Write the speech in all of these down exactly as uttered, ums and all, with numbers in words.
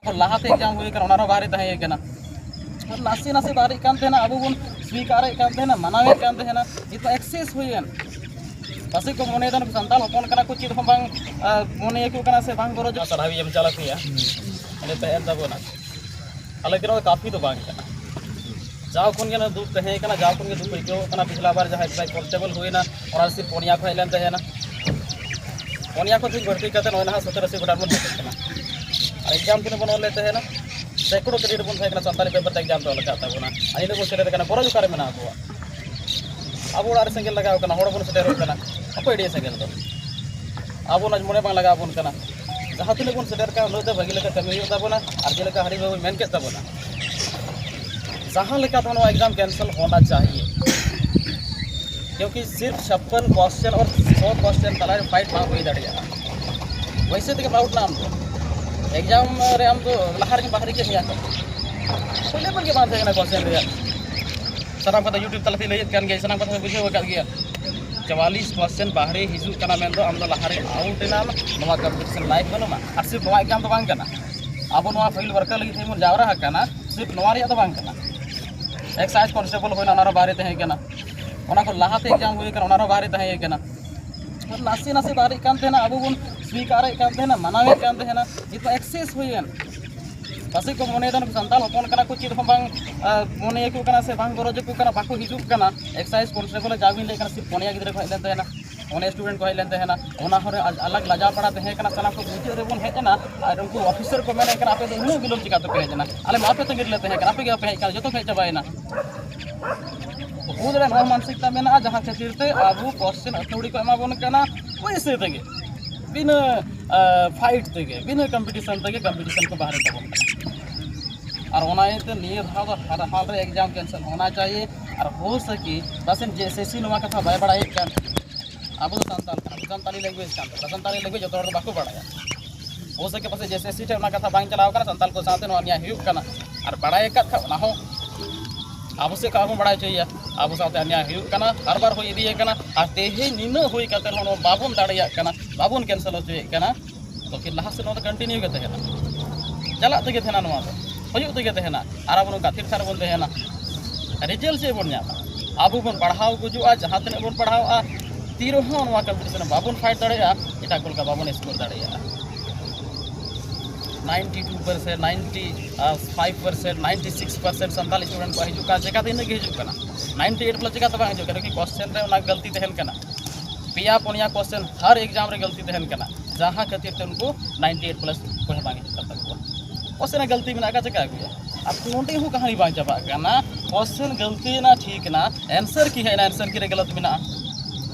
ᱞᱟᱦᱟᱛᱮ ᱮᱠᱡᱟᱢ ᱦᱩᱭ ᱠᱟᱱᱟ, ᱚᱱᱟ ᱨᱮᱦᱚᱸ ᱵᱟᱦᱨᱮ ᱛᱟᱦᱮᱸ ᱠᱟᱱᱟ᱾ ᱱᱟᱥᱮ ᱱᱟᱥᱮ ᱵᱟᱦᱨᱮᱜ ᱠᱟᱱ ᱛᱟᱦᱮᱱᱟ, ᱟᱵᱚ ᱵᱚᱱ ᱥᱣᱤᱠᱟᱨᱮᱫ ᱠᱟᱱ ᱛᱟᱦᱮᱱᱟ, ᱢᱟᱱᱟᱣᱮᱫ ᱠᱟᱱ ᱛᱟᱦᱮᱱᱟ᱾ ᱱᱤᱛᱚᱜ ᱮᱠᱥᱮᱥ ᱦᱩᱭᱮᱱ, ᱯᱟᱥᱮᱡ ᱠᱚ ᱢᱚᱱᱮᱭᱮᱫᱟ ᱱᱩᱠᱩ ᱥᱟᱱᱛᱟᱲ ᱦᱚᱯᱚᱱ ᱠᱟᱱᱟ ᱠᱚ, ᱪᱮᱫ ᱦᱚᱸ ᱵᱟᱝ ᱢᱚᱱᱮᱭᱟᱠᱚ ᱠᱟᱱᱟ ᱥᱮ ᱵᱟᱝ ᱜᱚᱨᱚᱡᱽ᱾ ᱥᱟᱨᱦᱟᱣ ᱮᱢ ᱪᱟᱞᱟᱜ ᱯᱮᱭᱟ᱾ ᱚᱸᱰᱮ ᱛᱟᱦᱮᱱ ᱛᱟᱵᱚᱱᱟ᱾ ᱟᱞᱮ ᱠᱤᱱ ᱠᱟᱹᱯᱤ ᱫᱚ ᱵᱟᱝ ᱠᱟᱱᱟ᱾ ᱡᱟᱣ ᱠᱷᱚᱱ ᱜᱮ ᱫᱩᱠ ᱛᱟᱦᱮᱸ ᱠᱟᱱᱟ, ᱡᱟᱣ ᱠᱷᱚᱱ ᱜᱮ ᱫᱩᱠ ᱟᱹᱭᱠᱟᱹᱣ ᱠᱟᱱᱟ᱾ ᱯᱤᱪᱷᱞᱟ ᱵᱟᱨ ᱡᱟᱦᱟᱸᱭ ᱠᱚᱱᱥᱴᱮᱵᱚᱞ ᱦᱩᱭᱱᱟ, ᱚᱱᱟ ᱨᱮ ᱥᱤᱨᱯ ᱯᱩᱱᱭᱟ ᱠᱚ ᱦᱮᱡ ᱞᱮᱱ ᱛᱟᱦᱮᱱᱟ᱾ ᱯᱩᱱᱭᱟ ᱠᱚ ᱛᱮᱦᱮᱧ ᱵᱷᱚᱨᱛᱤ ᱠᱟᱛᱮ ᱱᱚᱜᱼᱚᱭ ᱱᱟᱦᱟᱜ ᱥᱚᱛᱛᱚᱨ ᱟᱥᱤ ᱜᱚᱴᱟ ᱵᱚᱱ ᱦᱮᱡ ᱠᱟᱱᱟ᱾ ᱟᱨ ᱮᱠᱡᱟᱢ ᱛᱤᱱᱟᱹᱜ ᱵᱚᱱ ᱚᱞ ᱞᱮᱫ ᱛᱟᱦᱮᱱᱟ, ᱥᱮᱠᱲᱚ ᱠᱮᱱᱰᱤᱰᱮᱴ ᱵᱚᱱ ᱛᱟᱦᱮᱸ ᱠᱟᱱᱟ ᱥᱟᱱᱛᱟᱲᱤ ᱯᱮᱯᱟᱨ ᱛᱮ ᱮᱠᱡᱟᱢ ᱫᱚ ᱞᱟᱜᱟᱜ ᱛᱟᱵᱚᱱᱟ᱾ ᱟᱨ ᱤᱱᱟᱹᱜ ᱵᱚᱱ ᱥᱮᱴᱮᱨ ᱠᱟᱱᱟ, ᱜᱚᱨᱚᱡᱽ ᱚᱠᱟᱨᱮ ᱢᱮᱱᱟᱜ ᱟᱵᱚᱣᱟᱜ? ᱟᱵᱚ ᱚᱲᱟᱜ ᱨᱮ ᱥᱮᱸᱜᱮᱞ ᱞᱟᱜᱟᱣ ᱠᱟᱱᱟ, ᱦᱚᱲ ᱵᱚᱱ ᱥᱮᱴᱮᱨᱚᱜ ᱠᱟᱱᱟ, ᱚᱠᱚᱭ ᱤᱫᱤᱭᱟ ᱥᱮᱸᱜᱮᱞ ᱫᱚ? ᱟᱵᱚ ᱚᱱᱟ ᱢᱚᱱᱮ ᱵᱟᱝ ᱞᱟᱜᱟᱣ ᱟᱵᱚᱱ ᱠᱟᱱᱟ᱾ ᱡᱟᱦᱟᱸ ᱛᱤᱱᱟᱹᱜ ᱵᱚᱱ ᱥᱮᱴᱮᱨ ᱠᱟᱱ, ᱩᱱᱟᱹᱜ ᱛᱮ ᱵᱷᱟᱹᱜᱤ ᱞᱮᱠᱟ ᱠᱟᱹᱢᱤ ᱦᱩᱭᱩᱜ ᱛᱟᱵᱚᱱᱟ᱾ ᱟᱨ ᱡᱮᱞᱮᱠᱟ ᱦᱟᱹᱨᱤ ᱵᱟᱹᱵᱩᱭ ᱢᱮᱱ ᱠᱮᱫ ᱛᱟᱵᱚᱱᱟ, ᱡᱟᱦᱟᱸ ᱞᱮᱠᱟ ᱫᱚ ᱱᱚᱣᱟ ᱮᱠᱡᱟᱢ ᱠᱮᱱᱥᱮᱞ ᱦᱳᱱᱟ ᱪᱟᱦᱤᱭᱮ, ᱠᱤᱭᱩᱸᱠᱤ ᱥᱤᱨᱯ ᱪᱷᱟᱯᱯᱟᱱ ᱠᱚᱥᱪᱮᱱ ᱟᱨ ᱥᱚ ᱠᱚᱥᱪᱮᱱ ᱛᱟᱞᱟ ᱨᱮ ᱯᱷᱟᱭᱤᱴ ᱵᱟᱝ ᱦᱩᱭ ᱫᱟᱲᱮᱭᱟᱜᱼᱟ᱾ ᱵᱟᱹᱭᱥᱟᱹ ᱛᱮᱜᱮ ᱯᱟᱣᱩᱴ ᱱᱟ ᱟᱢ ᱫᱚ ᱮᱠᱡᱟᱢ ᱨᱮ ᱟᱢ ᱫᱚ ᱞᱟᱦᱟ ᱨᱮᱜᱮ ᱵᱟᱦᱨᱮ ᱜᱮ ᱦᱮᱡ ᱟᱠᱟᱱᱟ᱾ ᱯᱳᱭᱞᱳ ᱠᱷᱚᱱ ᱜᱮ ᱵᱟᱝ ᱛᱟᱦᱮᱸ ᱠᱟᱱᱟ ᱠᱚᱥᱪᱮᱱ ᱨᱮᱭᱟᱜ᱾ ᱥᱟᱱᱟᱢ ᱠᱟᱛᱷᱟ YouTube ᱛᱟᱞᱟᱛᱮᱧ ᱞᱟᱹᱭᱮᱫ ᱠᱟᱱ ᱜᱮᱭᱟ, ᱥᱟᱱᱟᱢ ᱠᱟᱛᱷᱟ ᱯᱮ ᱵᱩᱡᱷᱟᱹᱣ ᱟᱠᱟᱫ ᱜᱮᱭᱟ᱾ ᱪᱩᱣᱟᱞᱤᱥ ᱠᱚᱥᱪᱮᱱ ᱵᱟᱦᱨᱮ ᱦᱤᱡᱩᱜ ᱠᱟᱱᱟ ᱢᱮᱱᱫᱚ ᱟᱢ ᱫᱚ ᱞᱟᱦᱟᱨᱮ ᱟᱣᱩᱴ ᱮᱱᱟᱢ, ᱱᱚᱣᱟ ᱠᱚᱢᱯᱤᱴᱤᱥᱚᱱ ᱞᱟᱭᱤᱯ ᱵᱟᱹᱱᱩᱜᱼᱟ᱾ ᱟᱨ ᱥᱤᱨᱯ ᱱᱚᱣᱟ ᱮᱠᱡᱟᱢ ᱫᱚ ᱵᱟᱝ ᱠᱟᱱᱟ, ᱟᱵᱚ ᱱᱚᱣᱟ ᱯᱷᱤᱞᱰ ᱣᱟᱨᱠᱟᱨ ᱞᱟᱹᱜᱤᱫ ᱛᱮᱵᱚᱱ ᱡᱟᱣᱨᱟ ᱟᱠᱟᱱᱟ, ᱥᱤᱨᱯ ᱱᱚᱣᱟ ᱨᱮᱭᱟᱜ ᱫᱚ ᱵᱟᱝ ᱠᱟᱱᱟ᱾ ᱮᱠᱥᱟᱭᱤᱡᱽ ᱠᱚᱱᱥᱴᱮᱵᱚᱞ ᱦᱩᱭᱱᱟ, ᱚᱱᱟ ᱨᱮᱦᱚᱸ ᱵᱟᱦᱨᱮ ᱛᱟᱦᱮᱸ ᱠᱟᱱᱟ᱾ ᱚᱱᱟ ᱠᱷᱚᱱ ᱞᱟᱦᱟᱛᱮ ᱮᱠᱡᱟᱢ ᱦᱩᱭ ᱠᱟᱱᱟ, ᱚᱱᱟ ᱨᱮᱦᱚᱸ ᱵᱟᱦᱨᱮ ᱛᱟᱦᱮᱸ ᱠᱟᱱᱟ᱾ ᱱᱟᱥᱮ ᱱᱟᱥᱮ ᱵᱟᱦᱨᱮᱜ ᱠᱟᱱ ᱛᱟᱦᱮᱱᱟ, ᱟᱵᱚ ᱵᱚᱱ ᱥᱣᱤᱠᱟᱨᱮᱫ ᱠᱟᱱ ᱛᱟᱦᱮᱱᱟ, ᱢᱟᱱᱟᱣᱮᱫ ᱠᱟᱱ ᱛᱟᱦᱮᱱᱟ᱾ ᱱᱤᱛᱚᱜ ᱮᱠᱥᱮᱥ ᱦᱩᱭᱮᱱ, ᱯᱟᱥᱮᱡ ᱠᱚ ᱢᱚᱱᱮᱭᱮᱫᱟ ᱱᱩᱠᱩ ᱥᱟᱱᱛᱟᱲ ᱦᱚᱯᱚᱱ ᱠᱟᱱᱟ ᱠᱚ, ᱪᱮᱫ ᱦᱚᱸ ᱵᱟᱝ ᱟᱸ, ᱢᱚᱱᱮᱭᱟᱠᱚ ᱠᱟᱱᱟ ᱥᱮ ᱵᱟᱝ ᱜᱚᱨᱚᱡᱽ ᱟᱠᱚ ᱠᱟᱱᱟ, ᱵᱟᱠᱚ ᱦᱤᱡᱩᱜ ᱠᱟᱱᱟ᱾ ᱮᱠᱥᱟᱭᱤᱡᱽ ᱠᱚᱱᱥᱴᱮᱵᱚᱞ ᱡᱟᱣ ᱜᱤᱧ ᱞᱟᱹᱭ ᱠᱟᱱᱟ, ᱥᱤᱨᱯ ᱯᱩᱱᱭᱟ ᱜᱤᱫᱽᱨᱟᱹ ᱠᱚ ᱦᱮᱡ ᱞᱮᱱ ᱛᱟᱦᱮᱱᱟ, ᱚᱱᱮ ᱥᱴᱩᱰᱮᱱᱴ ᱠᱚ ᱦᱮᱡ ᱞᱮᱱ ᱛᱟᱦᱮᱱᱟ᱾ ᱚᱱᱟ ᱦᱚᱸ ᱟᱞᱟᱜᱽ ᱞᱟᱡᱟᱣ ᱯᱟᱲᱟ ᱛᱟᱦᱮᱸ ᱠᱟᱱᱟ᱾ ᱥᱟᱱᱟᱢ ᱠᱚ ᱢᱩᱪᱟᱹᱫ ᱨᱮᱵᱚᱱ ᱦᱮᱡ ᱮᱱᱟ, ᱟᱨ ᱩᱱᱠᱩ ᱚᱯᱷᱤᱥᱟᱨ ᱠᱚ ᱢᱮᱱᱮᱫ ᱠᱟᱱᱟ, "ᱟᱯᱮ ᱫᱚ ᱩᱱᱟᱹᱜ ᱵᱤᱞᱚᱢ ᱪᱤᱠᱟ ᱛᱮᱯᱮ ᱦᱮᱡ ᱮᱱᱟ? ᱟᱞᱮ ᱢᱟ ᱟᱯᱮ ᱛᱟᱺᱜᱤ ᱨᱮᱞᱮ ᱛᱟᱦᱮᱸ ᱠᱟᱱᱟ, ᱟᱯᱮ ᱜᱮ ᱵᱟᱯᱮ ᱦᱮᱡ ᱠᱟᱱᱟ, ᱡᱚᱛᱚ ᱯᱮ ᱦᱮᱡ ᱪᱟᱵᱟᱭᱮᱱᱟ᱾" ᱵᱩᱡᱽ ᱨᱮ ᱱᱚᱣᱟ ᱢᱟᱱᱥᱤᱠᱛᱟ ᱢᱮᱱᱟᱜᱼᱟ, ᱡᱟᱦᱟᱸ ᱠᱷᱟᱹᱛᱤᱨ ᱛᱮ ᱟᱵᱚ ᱠᱚᱥᱪᱮᱱ ᱟᱹᱛᱷᱟᱹᱣᱲᱤ ᱠᱚ ᱮᱢᱟ ᱵᱚᱱ ᱠᱟᱱᱟ, ᱯᱩᱭᱥᱟᱹ ᱛᱮᱜᱮ, ᱵᱤᱱᱟᱹ ᱯᱷᱟᱭᱤᱴ ᱛᱮᱜᱮ, ᱵᱤᱱᱟᱹ ᱠᱚᱢᱯᱤᱴᱤᱥᱚᱱ ᱛᱮᱜᱮ ᱠᱚᱢᱯᱤᱴᱤᱥᱚᱱ ᱠᱚ ᱵᱟᱦᱨᱮ ᱛᱟᱵᱚᱱ ᱠᱟᱱᱟ᱾ ᱟᱨ ᱚᱱᱟ ᱤᱭᱟᱹᱛᱮ ᱱᱤᱭᱟᱹ ᱫᱷᱟᱣ ᱫᱚ ᱦᱟᱨ ᱦᱟᱞ ᱨᱮ ᱮᱠᱡᱟᱢ ᱠᱮᱱᱥᱮᱞ ᱦᱳᱱᱟ ᱪᱟᱦᱤᱭᱮ᱾ ᱟᱨ ᱦᱳ ᱥᱟᱠᱮ ᱯᱟᱥᱮᱡ ᱡᱮ ᱮᱥ ᱮᱥ ᱥᱤ ᱱᱚᱣᱟ ᱠᱟᱛᱷᱟ ᱵᱟᱭ ᱵᱟᱲᱟᱭᱮᱫ ᱠᱟᱱ, ᱟᱵᱚ ᱫᱚ ᱥᱟᱱᱛᱟᱲ ᱠᱟᱱᱟ ᱵᱚᱱ, ᱥᱟᱱᱛᱟᱲᱤ ᱞᱮᱝᱜᱩᱭᱮᱡᱽ ᱠᱟᱱ ᱛᱟᱵᱚᱱᱟ, ᱥᱟᱱᱛᱟᱲᱤ ᱞᱮᱝᱜᱩᱭᱮᱡᱽ ᱡᱚᱛᱚ ᱦᱚᱲ ᱫᱚ ᱵᱟᱠᱚ ᱵᱟᱲᱟᱭᱟ᱾ ᱦᱳ ᱥᱟᱠᱮ ᱯᱟᱥᱮᱡ ᱡᱮ ᱮᱥ ᱮᱥ ᱥᱤ ᱴᱷᱮᱱ ᱚᱱᱟ ᱠᱟᱛᱷᱟ ᱵᱟᱝ ᱪᱟᱞᱟᱣ ᱠᱟᱱᱟ, ᱥᱟᱱᱛᱟᱲ ᱠᱚ ᱥᱟᱶᱛᱮ ᱱᱚᱣᱟ ᱱᱮᱭᱟᱭ ᱦᱩᱭᱩᱜ ᱠᱟᱱᱟ᱾ ᱟᱨ ᱵᱟᱲᱟᱭ ᱟᱠᱟᱫ ᱠᱷᱟᱱ ᱚᱱᱟ ᱦᱚᱸ ᱟᱵᱚ ᱥᱮᱫ ᱠᱷᱚᱱ ᱵᱚᱱ ᱵᱟᱲᱟᱭ ᱦᱚᱪᱚᱭᱮᱭᱟ, ᱟᱵᱚ ᱥᱟᱶᱛᱮ ᱱᱮᱭᱟᱭ ᱦᱩᱭᱩᱜ ᱠᱟᱱᱟ, ᱦᱟᱨ ᱵᱟᱨ ᱦᱩᱭ ᱤᱫᱤᱭᱮ ᱠᱟᱱᱟ᱾ ᱟᱨ ᱛᱮᱦᱮᱧ ᱱᱤᱱᱟᱹᱜ ᱦᱩᱭ ᱠᱟᱛᱮ ᱦᱚᱸ ᱱᱚᱣᱟ ᱵᱟᱵᱚᱱ ᱫᱟᱲᱮᱭᱟᱜ ᱠᱟᱱᱟ, ᱵᱟᱵᱚᱱ ᱠᱮᱱᱥᱮᱞ ᱦᱚᱪᱚᱭᱮᱫ ᱠᱟᱱᱟ, ᱛᱚ ᱯᱷᱤᱨ ᱞᱟᱦᱟ ᱥᱮᱫ ᱱᱚᱣᱟ ᱫᱚ ᱠᱚᱱᱴᱤᱱᱤᱭᱩ ᱜᱮ ᱛᱟᱦᱮᱱᱟ᱾ ᱪᱟᱞᱟᱜ ᱛᱮᱜᱮ ᱛᱟᱦᱮᱱᱟ, ᱱᱚᱣᱟ ᱫᱚ ᱦᱩᱭᱩᱜ ᱛᱮᱜᱮ ᱛᱟᱦᱮᱱᱟ᱾ ᱟᱨ ᱟᱵᱚ ᱱᱚᱝᱠᱟ ᱛᱷᱤᱨ ᱛᱷᱟᱨ ᱵᱚᱱ ᱛᱟᱦᱮᱱᱟ, ᱨᱮᱡᱟᱞᱴ ᱪᱮᱫ ᱵᱚᱱ ᱧᱟᱢᱟ? ᱟᱵᱚ ᱵᱚᱱ ᱯᱟᱲᱦᱟᱣ ᱜᱩᱡᱩᱜᱼᱟ, ᱡᱟᱦᱟᱸ ᱛᱤᱱᱟᱹᱜ ᱵᱚᱱ ᱯᱟᱲᱦᱟᱣᱼᱟ, ᱛᱤ ᱨᱮᱦᱚᱸ ᱱᱚᱣᱟ ᱠᱚᱢᱯᱤᱴᱤᱥᱚᱱ ᱨᱮ ᱵᱟᱵᱚᱱ ᱯᱷᱟᱭᱤᱴ ᱫᱟᱲᱮᱭᱟᱜᱼᱟ, ᱮᱴᱟᱜ ᱠᱚ ᱞᱮᱠᱟ ᱵᱟᱵᱚᱱ ᱥᱠᱳᱨ ᱫᱟᱲᱮᱭᱟᱜᱼᱟ᱾ Ninety two percent, ninety five percent, ninety six percent Santali student ᱠᱚᱣᱟᱜ ᱦᱤᱡᱩᱜ ᱠᱟᱱᱟ, ᱪᱮᱠᱟᱛᱮ ᱤᱱᱟᱹᱜ ᱜᱮ ᱦᱤᱡᱩᱜ ᱠᱟᱱᱟ? ᱱᱟᱭᱤᱱᱴᱤ ᱮᱭᱤᱴ ᱯᱞᱟᱥ ᱪᱮᱠᱟᱛᱮ ᱵᱟᱝ ᱦᱤᱡᱩᱜ ᱠᱟᱱᱟ? ᱠᱤ ᱠᱚᱥᱪᱮᱱ ᱨᱮ ᱚᱱᱟ ᱜᱟᱹᱞᱛᱤ ᱛᱟᱦᱮᱱ ᱠᱟᱱᱟ᱾ ᱯᱮᱭᱟ ᱯᱩᱱᱭᱟ ᱠᱚᱥᱪᱮᱱ ᱦᱟᱨ ᱮᱠᱡᱟᱢ ᱨᱮ ᱜᱟᱹᱞᱛᱤ ᱛᱟᱦᱮᱱ ᱠᱟᱱᱟ, ᱡᱟᱦᱟᱸ ᱠᱷᱟᱹᱛᱤᱨ ᱛᱮ ᱩᱱᱠᱩ ᱱᱟᱭᱤᱱᱴᱤ ᱮᱭᱤᱴ ᱯᱞᱟᱥ ᱚᱠᱚᱭ ᱦᱚᱸ ᱵᱟᱝ ᱦᱤᱡᱩᱜ ᱠᱟᱱ ᱛᱟᱠᱚᱣᱟ᱾ ᱠᱚᱥᱪᱮᱱ ᱨᱮ ᱜᱟᱹᱞᱛᱤ ᱢᱮᱱᱟᱜ ᱟᱠᱟᱫ, ᱪᱮᱠᱟ ᱟᱹᱜᱩᱭᱟ? ᱟᱨ ᱱᱚᱸᱰᱮ ᱦᱚᱸ ᱠᱟᱹᱦᱱᱤ ᱵᱟᱝ ᱪᱟᱵᱟᱜ ᱠᱟᱱᱟ᱾ ᱠᱚᱥᱪᱮᱱ ᱜᱟᱹᱞᱛᱤᱭᱮᱱᱟ, ᱴᱷᱤᱠ ᱮᱱᱟ, ᱮᱱᱥᱟᱨ ᱠᱤ ᱦᱮᱡ ᱮᱱᱟ, ᱮᱱᱥᱟᱨ ᱠᱤ ᱨᱮ ᱜᱟᱞᱟᱛ ᱢᱮᱱᱟᱜᱼᱟ᱾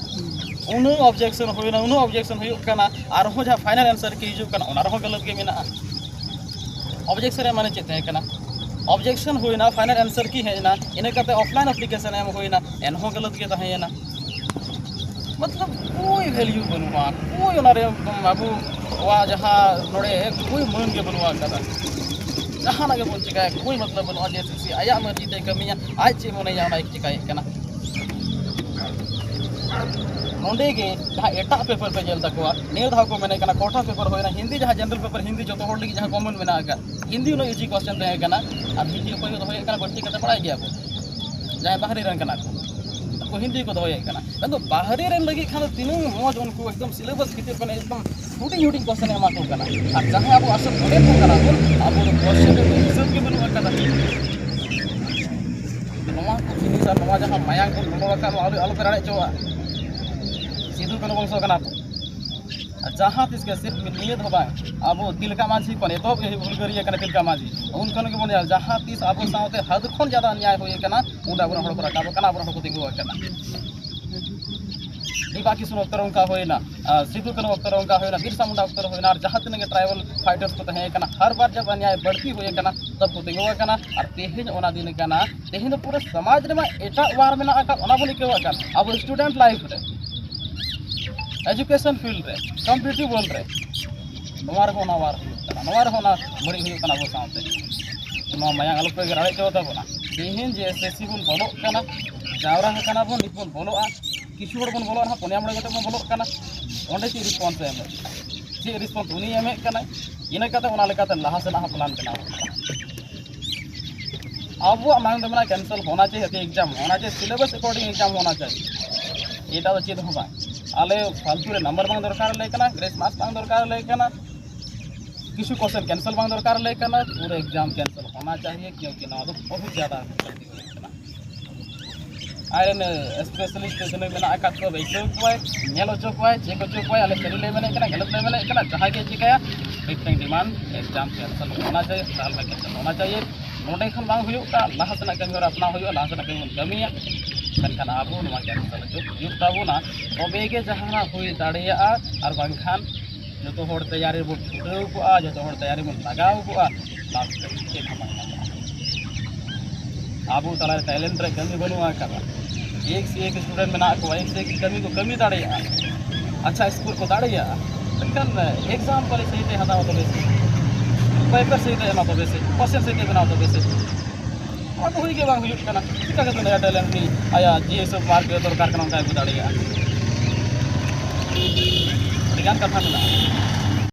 ᱩᱱᱟᱹᱜ ᱚᱵᱡᱮᱠᱥᱚᱱ ᱦᱩᱭᱱᱟ, ᱩᱱᱟᱹᱜ ᱚᱵᱡᱮᱠᱥᱚᱱ ᱦᱩᱭᱩᱜ ᱠᱟᱱᱟ, ᱟᱨᱦᱚᱸ ᱡᱟᱦᱟᱸ ᱯᱷᱟᱭᱱᱟᱞ ᱮᱱᱥᱟᱨ ᱠᱤ ᱦᱤᱡᱩᱜ ᱠᱟᱱᱟ, ᱚᱱᱟ ᱨᱮᱦᱚᱸ ᱜᱟᱞᱟᱛ ᱜᱮ ᱢᱮᱱᱟᱜᱼᱟ᱾ ᱚᱵᱡᱮᱠᱥᱚᱱ ᱨᱮ ᱢᱟᱱᱮ ᱪᱮᱫ ᱛᱟᱦᱮᱸ ᱠᱟᱱᱟ? ᱚᱵᱡᱮᱠᱥᱚᱱ ᱦᱩᱭᱱᱟ, ᱯᱷᱟᱭᱱᱟᱞ ᱮᱱᱥᱟᱨ ᱠᱤ ᱦᱮᱡ ᱮᱱᱟ, ᱤᱱᱟᱹ ᱠᱟᱛᱮ ᱚᱯᱷᱞᱟᱭᱤᱱ ᱮᱯᱞᱤᱠᱮᱥᱚᱱ ᱮᱢ ᱦᱩᱭᱱᱟ, ᱮᱱᱦᱚᱸ ᱜᱟᱞᱟᱛ ᱜᱮ ᱛᱟᱦᱮᱸᱭᱮᱱᱟ᱾ ᱢᱚᱛᱞᱚᱵ ᱠᱳᱭ ᱵᱷᱮᱞᱭᱩ ᱵᱟᱹᱱᱩᱜᱼᱟ, ᱠᱳᱭ ᱚᱱᱟᱨᱮ ᱟᱵᱚᱣᱟᱜ ᱡᱟᱦᱟᱸ ᱱᱚᱰᱮ ᱠᱳᱭ ᱢᱟᱹᱱ ᱜᱮ ᱵᱟᱹᱱᱩᱜ ᱟᱠᱟᱫᱟ᱾ ᱡᱟᱦᱟᱱᱟᱜ ᱜᱮᱵᱚᱱ ᱪᱮᱠᱟᱭᱟ, ᱠᱳᱭ ᱢᱚᱛᱞᱚᱵ ᱵᱟᱹᱱᱩᱜᱼᱟ᱾ ᱡᱮ ᱥᱤ ᱟᱭᱟᱜ ᱢᱟᱹᱨᱡᱤ ᱛᱮᱭ ᱠᱟᱹᱢᱤᱭᱟ, ᱟᱡ ᱪᱮᱫ ᱢᱚᱱᱮᱭᱟ ᱚᱱᱟᱭ ᱪᱮᱠᱟᱭᱮᱫ ᱠᱟᱱᱟ᱾ ᱱᱚᱸᱰᱮ ᱜᱮ ᱡᱟᱦᱟᱸ ᱮᱴᱟᱜ ᱯᱮᱯᱟᱨ ᱯᱮ ᱧᱮᱞ ᱛᱟᱠᱚᱣᱟ, ᱱᱤᱭᱟᱹ ᱫᱷᱟᱣ ᱠᱚ ᱢᱮᱱᱮᱫ ᱠᱟᱱᱟ ᱠᱚᱴᱷᱟ ᱯᱮᱯᱟᱨ ᱦᱩᱭᱱᱟ, ᱦᱤᱱᱫᱤ ᱡᱟᱦᱟᱸ ᱡᱮᱱᱟᱨᱟᱞ ᱯᱮᱯᱟᱨ, ᱦᱤᱱᱫᱤ ᱡᱚᱛᱚ ᱦᱚᱲ ᱞᱟᱹᱜᱤᱫ ᱡᱟᱦᱟᱸ ᱠᱚᱢᱚᱱ ᱢᱮᱱᱟᱜ ᱟᱠᱟᱫ, ᱦᱤᱱᱫᱤ ᱩᱱᱟᱹᱜ ᱤᱡᱤ ᱠᱚᱥᱪᱮᱱ ᱛᱟᱦᱮᱸ ᱠᱟᱱᱟ, ᱟᱨ ᱦᱤᱱᱫᱤ ᱚᱠᱚᱭ ᱠᱚ ᱫᱚᱦᱚᱭᱮᱫ ᱠᱟᱱᱟ ᱵᱟᱹᱲᱛᱤ ᱠᱟᱛᱮ ᱵᱟᱲᱟᱭ ᱜᱮᱭᱟ ᱵᱚᱱ, ᱡᱟᱦᱟᱸᱭ ᱵᱟᱦᱨᱮ ᱨᱮᱱ ᱠᱟᱱᱟ ᱠᱚ, ᱩᱱᱠᱩ ᱦᱤᱱᱫᱤ ᱠᱚ ᱫᱚᱦᱚᱭᱮᱫ ᱠᱟᱱᱟ᱾ ᱟᱫᱚ ᱵᱟᱦᱨᱮ ᱨᱮᱱ ᱞᱟᱹᱜᱤᱫ ᱠᱷᱟᱱ ᱫᱚ ᱛᱤᱱᱟᱹᱜ ᱢᱚᱡᱽ, ᱩᱱᱠᱩ ᱮᱠᱫᱚᱢ ᱥᱤᱞᱮᱵᱟᱥ ᱵᱷᱤᱛᱤᱨ ᱠᱷᱚᱱ ᱮᱠᱫᱚᱢ ᱦᱩᱰᱤᱧ ᱦᱩᱰᱤᱧ ᱠᱚᱥᱪᱮᱱ ᱮ ᱮᱢᱟ ᱠᱚ ᱠᱟᱱᱟ᱾ ᱟᱨ ᱡᱟᱦᱟᱸᱭ ᱟᱵᱚ ᱟᱥᱚᱞ ᱥᱴᱩᱰᱮᱱᱴ ᱠᱚ ᱠᱟᱱᱟ ᱵᱚᱱ, ᱟᱵᱚ ᱫᱚ ᱠᱚᱥᱪᱮᱱ ᱨᱮ ᱦᱤᱥᱟᱹᱵ ᱜᱮ ᱵᱟᱹᱱᱩᱜ ᱟᱠᱟᱫᱟ᱾ ᱱᱚᱣᱟ ᱠᱚ ᱡᱤᱱᱤᱥ ᱟᱨ ᱱᱚᱣᱟ ᱡᱟᱦᱟᱸ ᱢᱟᱭᱟᱝ ᱵᱚᱱ ᱞᱚᱞᱚ ᱟᱠᱟᱫ, ᱱᱚᱣᱟ ᱟᱞᱚ, ᱟᱞᱚ ᱯᱮ ᱨᱟᱲᱮᱡ ᱦᱚᱪᱚᱣᱟᱜᱼᱟ᱾ ᱥᱤᱫᱷᱩ ᱠᱟᱹᱱᱦᱩ ᱵᱚᱝᱥᱚ ᱠᱟᱱᱟ ᱵᱚᱱ᱾ ᱟᱨ ᱡᱟᱦᱟᱸ ᱛᱤᱥ ᱜᱮ ᱥᱤᱨᱯ ᱱᱤᱭᱟᱹ ᱫᱚ ᱵᱟᱝ, ᱟᱵᱚ ᱛᱤᱞᱠᱟ ᱢᱟᱹᱡᱷᱤ ᱠᱷᱚᱱ ᱮᱛᱚᱦᱚᱵ ᱜᱮ ᱦᱩᱞᱜᱟᱹᱨᱤᱭᱟᱹ ᱠᱟᱱᱟ ᱛᱤᱞᱠᱟ ᱢᱟᱹᱡᱷᱤ, ᱩᱱ ᱠᱷᱚᱱ ᱜᱮᱵᱚᱱ ᱧᱮᱞ, ᱡᱟᱦᱟᱸ ᱛᱤᱥ ᱟᱵᱚ ᱥᱟᱶᱛᱮ ᱦᱟᱫ ᱠᱷᱚᱱ ᱡᱟᱫᱟ ᱚᱱᱭᱟᱭ ᱦᱩᱭ ᱟᱠᱟᱱᱟ, ᱩᱱᱨᱮ ᱟᱵᱚᱨᱮᱱ ᱦᱚᱲ ᱠᱚ ᱨᱟᱠᱟᱵ ᱟᱠᱟᱱᱟ, ᱟᱵᱚᱨᱮᱱ ᱦᱚᱲ ᱠᱚ ᱛᱤᱸᱜᱩ ᱟᱠᱟᱱᱟ᱾ ᱰᱤᱵᱟ ᱠᱤᱥᱩᱱ ᱚᱠᱛᱚ ᱨᱮ ᱚᱱᱠᱟ ᱦᱩᱭᱱᱟ, ᱟᱨ ᱥᱤᱫᱷᱩ ᱠᱟᱹᱱᱦᱩ ᱚᱠᱛᱚ ᱨᱮ ᱚᱱᱠᱟ ᱦᱩᱭᱱᱟ, ᱵᱤᱨᱥᱟ ᱢᱩᱱᱰᱟ ᱚᱠᱛᱚ ᱨᱮ ᱦᱩᱭᱱᱟ, ᱟᱨ ᱡᱟᱦᱟᱸ ᱛᱤᱱᱟᱹᱜ ᱜᱮ ᱴᱨᱟᱭᱵᱟᱞ ᱯᱷᱟᱭᱴᱟᱨᱥ ᱠᱚ ᱛᱟᱦᱮᱸ ᱠᱟᱱᱟ, ᱦᱟᱨ ᱵᱟᱨ ᱡᱟᱵ ᱚᱱᱭᱟᱭ ᱵᱟᱹᱲᱛᱤ ᱦᱩᱭ ᱟᱠᱟᱱᱟ, ᱛᱚᱵ ᱠᱚ ᱛᱤᱸᱜᱩ ᱟᱠᱟᱱᱟ᱾ ᱟᱨ ᱛᱮᱦᱮᱧ ᱚᱱᱟ ᱫᱤᱱ ᱠᱟᱱᱟ, ᱛᱮᱦᱮᱧ ᱫᱚ ᱯᱩᱨᱟᱹ ᱥᱚᱢᱟᱡᱽ ᱨᱮᱢᱟ ᱮᱴᱟᱜ ᱣᱟᱨ ᱢᱮᱱᱟᱜ ᱟᱠᱟᱫ, ᱚᱱᱟ ᱵᱚᱱ ᱟᱹᱭᱠᱟᱹᱣ ᱟᱠᱟᱫ᱾ ᱟᱵᱚ ᱥᱴᱩᱰᱮᱱᱴ ᱞᱟᱭᱤᱯᱷ ᱨᱮ, ᱮᱡᱩᱠᱮᱥᱚᱱ ᱯᱷᱤᱞᱰ ᱨᱮ, ᱠᱚᱢᱯᱤᱴᱤᱴᱤᱵᱷ ᱣᱟᱨᱞᱰ ᱨᱮ, ᱱᱚᱣᱟ ᱨᱮᱦᱚᱸ ᱚᱱᱟ ᱣᱟᱨ ᱦᱩᱭᱩᱜ ᱠᱟᱱᱟ, ᱱᱚᱣᱟ ᱨᱮᱦᱚᱸ ᱚᱱᱟ ᱵᱟᱹᱲᱤᱡ ᱦᱩᱭᱩᱜ ᱠᱟᱱᱟ ᱟᱵᱚ ᱥᱟᱶᱛᱮ᱾ ᱱᱚᱣᱟ ᱢᱟᱭᱟᱝ ᱟᱞᱚ ᱯᱮ ᱨᱟᱲᱮᱡ ᱦᱚᱪᱚ ᱛᱟᱵᱚᱱᱟ᱾ ᱛᱮᱦᱮᱧ ᱡᱮ ᱮᱥ ᱮᱥ ᱥᱤ ᱵᱚᱱ ᱵᱚᱞᱚᱜ ᱠᱟᱱᱟ, ᱡᱟᱣᱨᱟ ᱟᱠᱟᱱᱟ ᱵᱚᱱ, ᱱᱤᱛ ᱵᱚᱱ ᱵᱚᱞᱚᱜᱼᱟ, ᱠᱤᱪᱷᱩ ᱦᱚᱲ ᱵᱚᱱ ᱵᱚᱞᱚᱜᱼᱟ, ᱱᱟᱦᱟᱜ ᱯᱩᱱᱭᱟ ᱢᱚᱬᱮ ᱜᱚᱴᱮᱡ ᱵᱚᱱ ᱵᱚᱞᱚᱜ ᱠᱟᱱᱟ᱾ ᱚᱸᱰᱮ ᱪᱮᱫ ᱨᱮᱥᱯᱚᱱᱥ ᱮ ᱮᱢᱮᱫ, ᱪᱮᱫ ᱨᱮᱥᱯᱚᱱᱥ ᱩᱱᱤ ᱮᱢᱮᱫ ᱠᱟᱱᱟᱭ? ᱤᱱᱟᱹ ᱠᱟᱛᱮ ᱚᱱᱟ ᱞᱮᱠᱟᱛᱮ ᱞᱟᱦᱟ ᱥᱮᱱᱟᱜ ᱦᱚᱸ ᱯᱞᱟᱱ ᱵᱮᱱᱟᱣ ᱦᱩᱭᱩᱜᱼᱟ᱾ ᱟᱵᱚᱣᱟᱜ ᱢᱟᱲᱟᱝ ᱫᱚ ᱢᱮᱱᱟᱜᱼᱟ ᱠᱮᱱᱥᱮᱞ ᱦᱳᱱᱟ ᱪᱟᱦᱤᱭᱮ, ᱮᱠᱡᱟᱢ ᱦᱳᱱᱟ ᱪᱟᱦᱤᱭᱮ, ᱥᱤᱞᱮᱵᱟᱥ ᱮᱠᱚᱨᱰᱤᱝ ᱮᱠᱡᱟᱢ ᱦᱳᱱᱟ ᱪᱟᱦᱤᱭᱮ᱾ ᱮᱴᱟᱜ ᱫᱚ ᱪᱮᱫ ᱦᱚᱸ ᱵᱟᱝ᱾ ᱟᱞᱮ ᱯᱷᱟᱞᱛᱩ ᱨᱮ ᱱᱟᱢᱵᱟᱨ ᱵᱟᱝ ᱫᱚᱨᱠᱟᱨ ᱟᱞᱮ ᱠᱟᱱᱟ, ᱜᱨᱮᱥ ᱢᱟᱨᱠᱥ ᱵᱟᱝ ᱫᱚᱨᱠᱟᱨ ᱟᱞᱮ ᱠᱟᱱᱟ, ᱠᱤᱪᱷᱩ ᱠᱚᱥᱪᱮᱱ ᱠᱮᱱᱥᱮᱞ ᱵᱟᱝ ᱫᱚᱨᱠᱟᱨ ᱟᱞᱮ ᱠᱟᱱᱟ, ᱯᱩᱨᱟᱹ ᱮᱠᱡᱟᱢ ᱠᱮᱱᱥᱮᱞ ᱦᱳᱱᱟ ᱪᱟᱦᱤᱭᱮ, ᱠᱤᱭᱩᱸᱠᱤ ᱱᱚᱣᱟ ᱫᱚ ᱵᱚᱦᱩᱛ ᱡᱟᱫᱟ ᱜᱟᱹᱞᱛᱤ ᱦᱩᱭᱩᱜ ᱠᱟᱱᱟ᱾ ᱟᱡᱨᱮᱱ ᱥᱯᱮᱥᱟᱞᱤᱥᱴ ᱡᱟᱦᱟᱸᱭ ᱢᱮᱱᱟᱜ ᱟᱠᱟᱫ ᱠᱚᱣᱟ, ᱵᱟᱹᱭᱥᱟᱹᱣ ᱠᱚᱣᱟᱭ, ᱧᱮᱞ ᱦᱚᱪᱚ ᱠᱚᱣᱟᱭ, ᱪᱮᱠ ᱦᱚᱪᱚ ᱠᱚᱣᱟᱭ, ᱟᱞᱮ ᱥᱟᱹᱨᱤ ᱞᱮ ᱢᱮᱱᱮᱫ ᱠᱟᱱᱟ, ᱜᱟᱞᱟᱛ ᱞᱮ ᱢᱮᱱᱮᱫ ᱠᱟᱱᱟ, ᱡᱟᱦᱟᱸᱭ ᱜᱮ ᱪᱤᱠᱟᱹᱭᱟ, ᱢᱤᱫᱴᱟᱝ ᱰᱤᱢᱟᱱᱰ, ᱮᱠᱡᱟᱢ ᱠᱮᱱᱥᱮᱞ ᱦᱳᱱᱟ ᱪᱟᱦᱤᱭᱮ, ᱯᱷᱤᱞᱦᱟᱞ ᱢᱮ ᱠᱮᱱᱥᱮᱞ ᱦᱳᱱᱟ ᱪᱟᱦᱤᱭᱮ᱾ ᱱᱚᱰᱮ ᱠᱷᱚᱱ ᱵᱟᱝ ᱦᱩᱭᱩᱜ ᱠᱟᱱ, ᱞᱟᱦᱟ ᱥᱮᱱᱟᱜ ᱠᱟᱹᱢᱤ ᱦᱚᱨᱟ ᱟᱯᱱᱟᱣ ᱦᱩᱭᱩᱜᱼᱟ, ᱞᱟᱦᱟ ᱥᱮᱱᱟᱜ ᱠᱟᱹᱢᱤ ᱵᱚᱱ ᱠᱟᱹᱢᱤᱭᱟ᱾ ᱢᱮᱱᱠᱷᱟᱱ ᱟᱵᱚ ᱱᱚᱣᱟ ᱠᱮᱱᱥᱮᱞ ᱦᱚᱪᱚ ᱦᱩᱭᱩᱜ ᱛᱟᱵᱚᱱᱟ, ᱛᱚᱵᱮ ᱜᱮ ᱡᱟᱦᱟᱱᱟᱜ ᱦᱩᱭ ᱫᱟᱲᱮᱭᱟᱜᱼᱟ᱾ ᱟᱨ ᱵᱟᱝᱠᱷᱟᱱ ᱡᱚᱛᱚ ᱦᱚᱲ ᱛᱮᱭᱟᱨᱤ ᱵᱚᱱ ᱪᱷᱩᱴᱟᱹᱣ ᱠᱚᱜᱼᱟ, ᱡᱚᱛᱚ ᱦᱚᱲ ᱛᱮᱭᱟᱨᱤ ᱵᱚᱱ ᱞᱟᱜᱟᱣ ᱠᱚᱜᱼᱟ, ᱞᱟᱥᱴ ᱨᱮ ᱪᱮᱫ ᱦᱚᱸ ᱵᱟᱝ ᱧᱟᱢᱚᱜᱼᱟ᱾ ᱟᱵᱚ ᱛᱟᱞᱟᱨᱮ ᱴᱮᱞᱮᱱᱴ ᱨᱮ ᱠᱟᱹᱢᱤ ᱵᱟᱹᱱᱩᱜ ᱟᱠᱟᱫᱟ᱾ ᱮᱠ ᱥᱮ ᱮᱠ ᱥᱴᱩᱰᱮᱱᱴ ᱢᱮᱱᱟᱜ ᱠᱚᱣᱟ, ᱮᱠ ᱥᱮ ᱮᱠ ᱠᱟᱹᱢᱤ ᱠᱚ ᱠᱟᱹᱢᱤ ᱫᱟᱲᱮᱭᱟᱜᱼᱟ, ᱟᱪᱪᱷᱟ ᱥᱠᱳᱨ ᱠᱚ ᱫᱟᱲᱮᱭᱟᱜᱼᱟ, ᱢᱮᱱᱠᱷᱟᱱ ᱮᱠᱡᱟᱢ ᱠᱚᱣᱟᱞᱤ ᱥᱟᱹᱦᱤᱛᱮ ᱦᱟᱛᱟᱣᱟ ᱛᱚᱵᱮ ᱥᱮ, ᱯᱮᱯᱟᱨ ᱥᱟᱹᱦᱤᱛᱮ ᱮᱢᱟ ᱛᱚᱵᱮ ᱥᱮ, ᱠᱚᱥᱪᱮᱱ ᱥᱟᱹᱦᱤᱛᱮ ᱵᱮᱱᱟᱣ ᱛᱚᱵᱮ ᱥᱮ᱾ ᱚᱱᱟ ᱠᱚ ᱦᱩᱭ ᱜᱮ ᱵᱟᱝ ᱦᱩᱭᱩᱜ ᱠᱟᱱᱟ᱾ ᱪᱤᱠᱟ ᱠᱟᱛᱮ ᱱᱩᱭᱟᱜ ᱴᱮᱞᱮᱱᱴ ᱩᱱᱤ ᱟᱭᱟᱜ ᱡᱮ ᱦᱤᱥᱟᱹᱵ ᱢᱟᱨᱠ ᱫᱚᱨᱠᱟᱨ ᱠᱟᱱᱟ ᱚᱱᱠᱟ ᱟᱹᱜᱩ ᱫᱟᱲᱮᱭᱟᱜᱼᱟ? ᱟᱹᱰᱤᱜᱟᱱ ᱠᱟᱛᱷᱟ ᱢᱮᱱᱟᱜᱼᱟ᱾